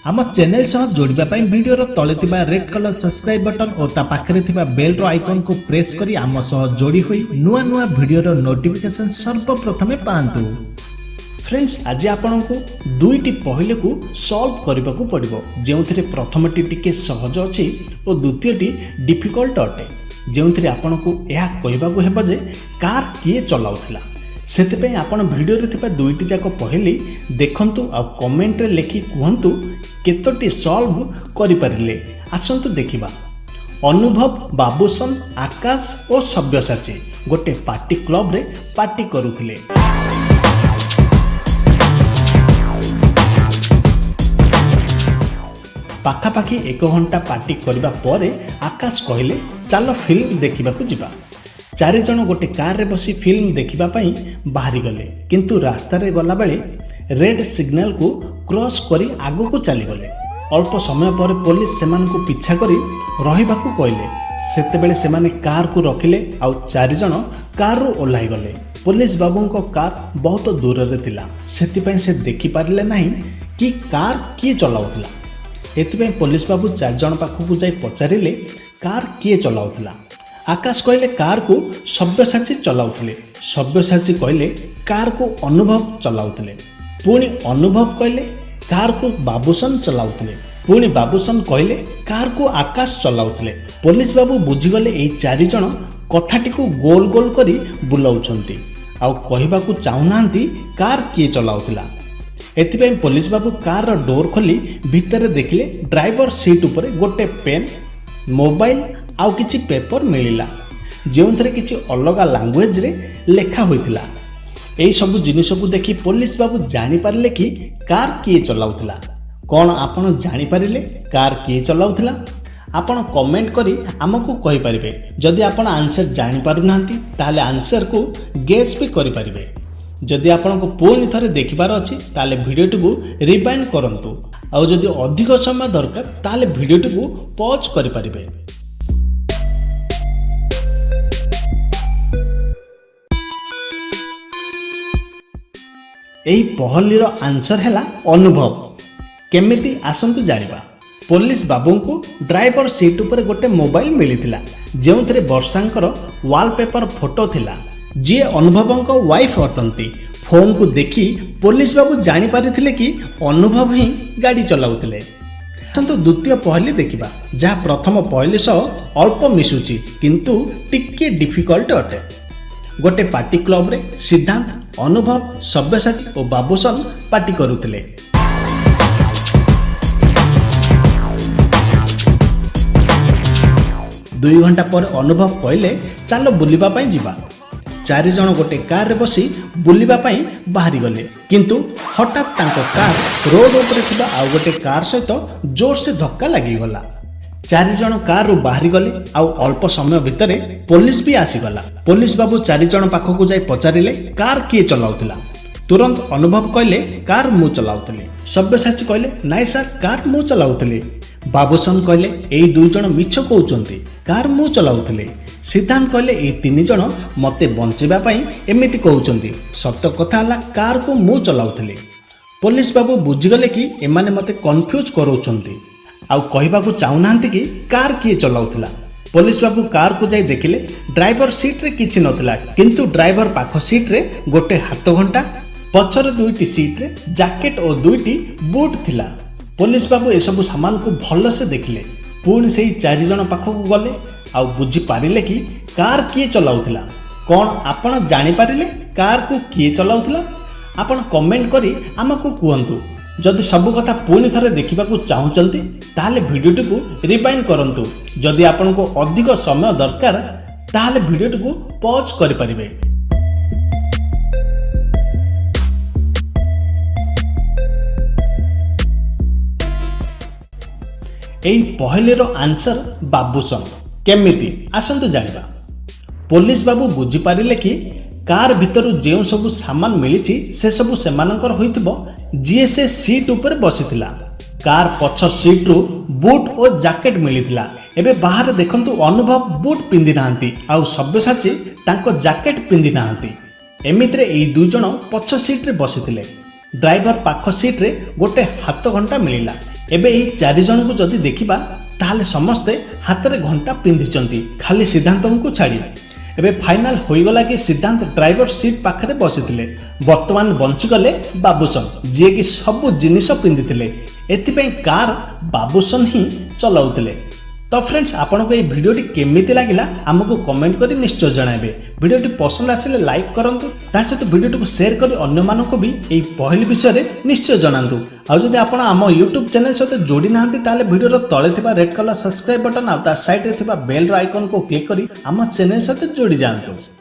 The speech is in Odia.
ଆମ ଚ୍ୟାନେଲ ସହ ଯୋଡ଼ିବା ପାଇଁ ଭିଡ଼ିଓର ତଳେ ଥିବା ରେଡ୍ କଲର୍ ସବସ୍କ୍ରାଇବ୍ ବଟନ୍ ଓ ତା ପାଖରେ ଥିବା ବେଲ୍ର ଆଇକନ୍କୁ ପ୍ରେସ୍ କରି ଆମ ସହ ଯୋଡ଼ି ହୋଇ ନୂଆ ନୂଆ ଭିଡ଼ିଓର ନୋଟିଫିକେସନ୍ ସର୍ବପ୍ରଥମେ ପାଆନ୍ତୁ। ଫ୍ରେଣ୍ଡସ୍, ଆଜି ଆପଣଙ୍କୁ ଦୁଇଟି ପହେଲିକୁ ସଲ୍ଭ କରିବାକୁ ପଡ଼ିବ, ଯେଉଁଥିରେ ପ୍ରଥମଟି ଟିକେ ସହଜ ଅଛି ଓ ଦ୍ୱିତୀୟଟି ଡିଫିକଲ୍ଟ ଅଟେ, ଯେଉଁଥିରେ ଆପଣଙ୍କୁ ଏହା କହିବାକୁ ହେବ ଯେ କାର୍ କିଏ ଚଲାଉଥିଲା। ସେଥିପାଇଁ ଆପଣ ଭିଡ଼ିଓରେ ଥିବା ଦୁଇଟି ଯାକ ପହେଲି ଦେଖନ୍ତୁ ଆଉ କମେଣ୍ଟରେ ଲେଖି କୁହନ୍ତୁ କେତୋଟି ସଲ୍ଭ କରିପାରିଲେ। ଆସନ୍ତୁ ଦେଖିବା। ଅନୁଭବ, ବାବୁସନ, ଆକାଶ ଓ ସବ୍ୟସାଚୀ ଗୋଟେ ପାର୍ଟି କ୍ଲବରେ ପାର୍ଟି କରୁଥିଲେ। ପାଖାପାଖି ଏକ ଘଣ୍ଟା ପାର୍ଟି କରିବା ପରେ ଆକାଶ କହିଲେ, "ଚାଲ, ଫିଲ୍ମ ଦେଖିବାକୁ ଯିବା।" ଚାରିଜଣ ଗୋଟେ କାରରେ ବସି ଫିଲ୍ମ ଦେଖିବା ପାଇଁ ବାହାରିଗଲେ। କିନ୍ତୁ ରାସ୍ତାରେ ଗଲାବେଳେ ରେଡ୍ ସିଗ୍ନାଲକୁ କ୍ରସ୍ କରି ଆଗକୁ ଚାଲିଗଲେ। ଅଳ୍ପ ସମୟ ପରେ ପୋଲିସ ସେମାନଙ୍କୁ ପିଛା କରି ରହିବାକୁ କହିଲେ। ସେତେବେଳେ ସେମାନେ କାରକୁ ରଖିଲେ ଆଉ ଚାରିଜଣ କାରରୁ ଓହ୍ଲାଇଗଲେ। ପୋଲିସ ବାବୁଙ୍କ କାର ବହୁତ ଦୂରରେ ଥିଲା, ସେଥିପାଇଁ ସେ ଦେଖିପାରିଲେ ନାହିଁ କି କାର କିଏ ଚଲାଉଥିଲା। ଏଥିପାଇଁ ପୋଲିସ ବାବୁ ଚାରିଜଣ ପାଖକୁ ଯାଇ ପଚାରିଲେ, "କାର୍ କିଏ ଚଲାଉଥିଲା?" ଆକାଶ କହିଲେ, "କାର୍କୁ ସବ୍ୟସାଚୀ ଚଲାଉଥିଲେ।" ସବ୍ୟସାଚୀ କହିଲେ, "କାର୍କୁ ଅନୁଭବ ଚଲାଉଥିଲେ।" ପୁଣି ଅନୁଭବ କହିଲେ, "କାର୍କୁ ବାବୁସନ ଚଲାଉଥିଲେ।" ପୁଣି ବାବୁସନ କହିଲେ, "କାର୍କୁ ଆକାଶ ଚଲାଉଥିଲେ।" ପୋଲିସ ବାବୁ ବୁଝିଗଲେ, ଏଇ ଚାରିଜଣ କଥାଟିକୁ ଗୋଲ ଗୋଲ କରି ବୁଲାଉଛନ୍ତି ଆଉ କହିବାକୁ ଚାହୁଁନାହାନ୍ତି କାର୍ କିଏ ଚଲାଉଥିଲା। ଏଥିପାଇଁ ପୋଲିସ ବାବୁ କାର୍ର ଡୋର୍ ଖୋଲି ଭିତରେ ଦେଖିଲେ, ଡ୍ରାଇଭର ସିଟ୍ ଉପରେ ଗୋଟେ ପେନ୍, ମୋବାଇଲ ଆଉ କିଛି ପେପର ମିଳିଲା, ଯେଉଁଥିରେ କିଛି ଅଲଗା ଲାଙ୍ଗୁଏଜରେ ଲେଖା ହୋଇଥିଲା। ଏହିସବୁ ଜିନିଷକୁ ଦେଖି ପୋଲିସ ବାବୁ ଜାଣିପାରିଲେ କି କାର୍ କିଏ ଚଲାଉଥିଲା। କ'ଣ ଆପଣ ଜାଣିପାରିଲେ କାର୍ କିଏ ଚଲାଉଥିଲା? ଆପଣ କମେଣ୍ଟ କରି ଆମକୁ କହିପାରିବେ। ଯଦି ଆପଣ ଆନ୍ସର ଜାଣିପାରୁନାହାନ୍ତି, ତାହେଲେ ଆନ୍ସରକୁ ଗେସ୍ ବି କରିପାରିବେ। ଯଦି ଆପଣଙ୍କୁ ପୁଣି ଥରେ ଦେଖିବାର ଅଛି, ତାହେଲେ ଭିଡ଼ିଓଟିକୁ ରିବାଇଣ୍ଡ କରନ୍ତୁ। ଆଉ ଯଦି ଅଧିକ ସମୟ ଦରକାର, ତାହେଲେ ଭିଡ଼ିଓଟିକୁ ପଜ୍ କରିପାରିବେ। ଏହି ପହେଲିର ଆନ୍ସର ହେଲା ଅନୁଭବ। କେମିତି, ଆସନ୍ତୁ ଜାଣିବା। ପୋଲିସ ବାବୁଙ୍କୁ ଡ୍ରାଇଭର ସିଟ୍ ଉପରେ ଗୋଟେ ମୋବାଇଲ ମିଳିଥିଲା, ଯେଉଁଥିରେ ବର୍ଷାଙ୍କର ୱାଲପେପର ଫଟୋ ଥିଲା, ଯିଏ ଅନୁଭବଙ୍କ ୱାଇଫ୍ ଅଟନ୍ତି। ଫୋନ୍କୁ ଦେଖି ପୋଲିସ ବାବୁ ଜାଣିପାରିଥିଲେ କି ଅନୁଭବ ହିଁ ଗାଡ଼ି ଚଲାଉଥିଲେ। ଆସନ୍ତୁ ଦ୍ୱିତୀୟ ପହେଲି ଦେଖିବା, ଯାହା ପ୍ରଥମ ପହେଲି ସହ ଅଳ୍ପ ମିଶୁଛି, କିନ୍ତୁ ଟିକିଏ ଡିଫିକଲ୍ଟ ଅଟେ। ଗୋଟେ ପାର୍ଟି କ୍ଲବରେ ସିଦ୍ଧାନ୍ତ, ଅନୁଭବ, ସବ୍ୟସାଚୀ ଓ ବାବୁସନ ପାର୍ଟି କରୁଥିଲେ। 2 ଘଣ୍ଟା ପରେ ଅନୁଭବ କହିଲେ, "ଚାଲ, ବୁଲିବା ପାଇଁ ଯିବା।" ଚାରିଜଣ ଗୋଟେ କାରରେ ବସି ବୁଲିବା ପାଇଁ ବାହାରିଗଲେ। କିନ୍ତୁ ହଠାତ୍ ତାଙ୍କ କାର୍ ରୋଡ ଉପରେ ଥିବା ଆଉ ଗୋଟେ କାର୍ ସହିତ ଜୋରସେ ଧକ୍କା ଲାଗିଗଲା। ଚାରିଜଣ କାରରୁ ବାହାରିଗଲେ ଆଉ ଅଳ୍ପ ସମୟ ଭିତରେ ପୋଲିସ ବି ଆସିଗଲା। ପୋଲିସ ବାବୁ ଚାରିଜଣ ପାଖକୁ ଯାଇ ପଚାରିଲେ, "କାର୍ କିଏ ଚଲାଉଥିଲା?" ତୁରନ୍ତ ଅନୁଭବ କହିଲେ, "କାର୍ ମୁଁ ଚଲାଉଥିଲି।" ସବ୍ୟସାଚୀ କହିଲେ, "ନାଇଁ ସାର୍, କାର୍ ମୁଁ ଚଲାଉଥିଲି।" ବାବୁସନ କହିଲେ, "ଏଇ ଦୁଇ ଜଣ ମିଛ କହୁଛନ୍ତି, କାର୍ ମୁଁ ଚଲାଉଥିଲି।" ସିଦ୍ଧାନ୍ତ କହିଲେ, "ଏଇ ତିନି ଜଣ ମୋତେ ବଞ୍ଚାଇବା ପାଇଁ ଏମିତି କହୁଛନ୍ତି, ସତ କଥା ହେଲା କାର୍କୁ ମୁଁ ଚଲାଉଥିଲି।" ପୋଲିସ ବାବୁ ବୁଝିଗଲେ କି ଏମାନେ ମୋତେ କନଫ୍ୟୁଜ୍ କରାଉଛନ୍ତି ଆଉ କହିବାକୁ ଚାହୁଁନାହାନ୍ତି କି କାର୍ କିଏ ଚଲାଉଥିଲା। ପୋଲିସ ବାବୁ କାର୍କୁ ଯାଇ ଦେଖିଲେ, ଡ୍ରାଇଭର ସିଟ୍ରେ କିଛି ନଥିଲା, କିନ୍ତୁ ଡ୍ରାଇଭର ପାଖ ସିଟ୍ରେ ଗୋଟେ ହାତ ଘଣ୍ଟା, ପଛର ଦୁଇଟି ସିଟ୍ରେ ଜ୍ୟାକେଟ୍ ଓ ଦୁଇଟି ବୁଟ୍ ଥିଲା। ପୋଲିସ ବାବୁ ଏସବୁ ସାମାନକୁ ଭଲସେ ଦେଖିଲେ। ପୁଣି ସେଇ ଚାରିଜଣ ପାଖକୁ ଗଲେ ଆଉ ବୁଝିପାରିଲେ କି କାର୍ କିଏ ଚଲାଉଥିଲା। କ'ଣ ଆପଣ ଜାଣିପାରିଲେ କାର୍କୁ କିଏ ଚଲାଉଥିଲା? ଆପଣ କମେଣ୍ଟ କରି ଆମକୁ କୁହନ୍ତୁ। ଯଦି ସବୁ କଥା ପୁଣି ଥରେ ଦେଖିବାକୁ ଚାହୁଁଛନ୍ତି, ତାହେଲେ ଭିଡ଼ିଓଟିକୁ ରିବାଇଣ୍ଡ କରନ୍ତୁ। ଯଦି ଆପଣଙ୍କୁ ଅଧିକ ସମୟ ଦରକାର, ତାହେଲେ ଭିଡ଼ିଓଟିକୁ ପଜ୍ କରିପାରିବେ। ଏହି ପହେଲିର ଆନ୍ସର ବାବୁସନ। କେମିତି, ଆସନ୍ତୁ ଜାଣିବା। ପୋଲିସ ବାବୁ ବୁଝିପାରିଲେ କି କାର୍ ଭିତରୁ ଯେଉଁ ସବୁ ସାମାନ ମିଳିଛି, ସେସବୁ ସେମାନଙ୍କର ହୋଇଥିବ, ଯିଏ ସେ ସିଟ୍ ଉପରେ ବସିଥିଲା। କାର୍ ପଛ ସିଟ୍ରୁ ବୁଟ୍ ଓ ଜ୍ୟାକେଟ୍ ମିଳିଥିଲା। ଏବେ ବାହାରେ ଦେଖନ୍ତୁ, ଅନୁଭବ ବୁଟ୍ ପିନ୍ଧି ନାହାନ୍ତି ଆଉ ସବ୍ୟସାଚୀ ତାଙ୍କ ଜ୍ୟାକେଟ୍ ପିନ୍ଧି ନାହାନ୍ତି। ଏମିତିରେ ଏଇ ଦୁଇ ଜଣ ପଛ ସିଟ୍ରେ ବସିଥିଲେ। ଡ୍ରାଇଭର ପାଖ ସିଟ୍ରେ ଗୋଟେ ହାତ ଘଣ୍ଟା ମିଳିଲା। ଏବେ ଏହି ଚାରିଜଣଙ୍କୁ ଯଦି ଦେଖିବା, ତାହେଲେ ସମସ୍ତେ ହାତରେ ଘଣ୍ଟା ପିନ୍ଧିଛନ୍ତି, ଖାଲି ସିଦ୍ଧାନ୍ତଙ୍କୁ ଛାଡ଼ି। ଏବେ ଫାଇନାଲ ହୋଇଗଲା କି ସିଦ୍ଧାନ୍ତ ଡ୍ରାଇଭର ସିଟ୍ ପାଖରେ ବସିଥିଲେ। ବର୍ତ୍ତମାନ ବଞ୍ଚିଗଲେ ବାବୁସନ, ଯିଏକି ସବୁ ଜିନିଷ ପିନ୍ଧିଥିଲେ। ଏଥିପାଇଁ କାର୍ ବାବୁସନ ହିଁ ଚଲାଉଥିଲେ। ତ ଫ୍ରେଣ୍ଡସ୍, ଆପଣଙ୍କୁ ଏହି ଭିଡ଼ିଓଟି କେମିତି ଲାଗିଲା, ଆମକୁ କମେଣ୍ଟ କରି ନିଶ୍ଚୟ ଜଣାଇବେ। ଭିଡ଼ିଓଟି ପସନ୍ଦ ଆସିଲେ ଲାଇକ୍ କରନ୍ତୁ, ତା ସହିତ ଭିଡ଼ିଓଟିକୁ ସେୟାର କରି ଅନ୍ୟମାନଙ୍କୁ ବି ଏହି ପହେଲି ବିଷୟରେ ନିଶ୍ଚୟ ଜଣାନ୍ତୁ। ଆଉ ଯଦି ଆପଣ ଆମ ୟୁଟ୍ୟୁବ୍ ଚ୍ୟାନେଲ୍ ସହିତ ଯୋଡ଼ି ନାହାନ୍ତି, ତାହେଲେ ଭିଡ଼ିଓର ତଳେ ଥିବା ରେଡ୍ କଲର୍ ସବସ୍କ୍ରାଇବ୍ ବଟନ୍ ଆଉ ତା ସାଇଡ଼୍ରେ ଥିବା ବେଲ୍ର ଆଇକନ୍କୁ କ୍ଲିକ୍ କରି ଆମ ଚ୍ୟାନେଲ୍ ସହିତ ଯୋଡ଼ି ଯାଆନ୍ତୁ।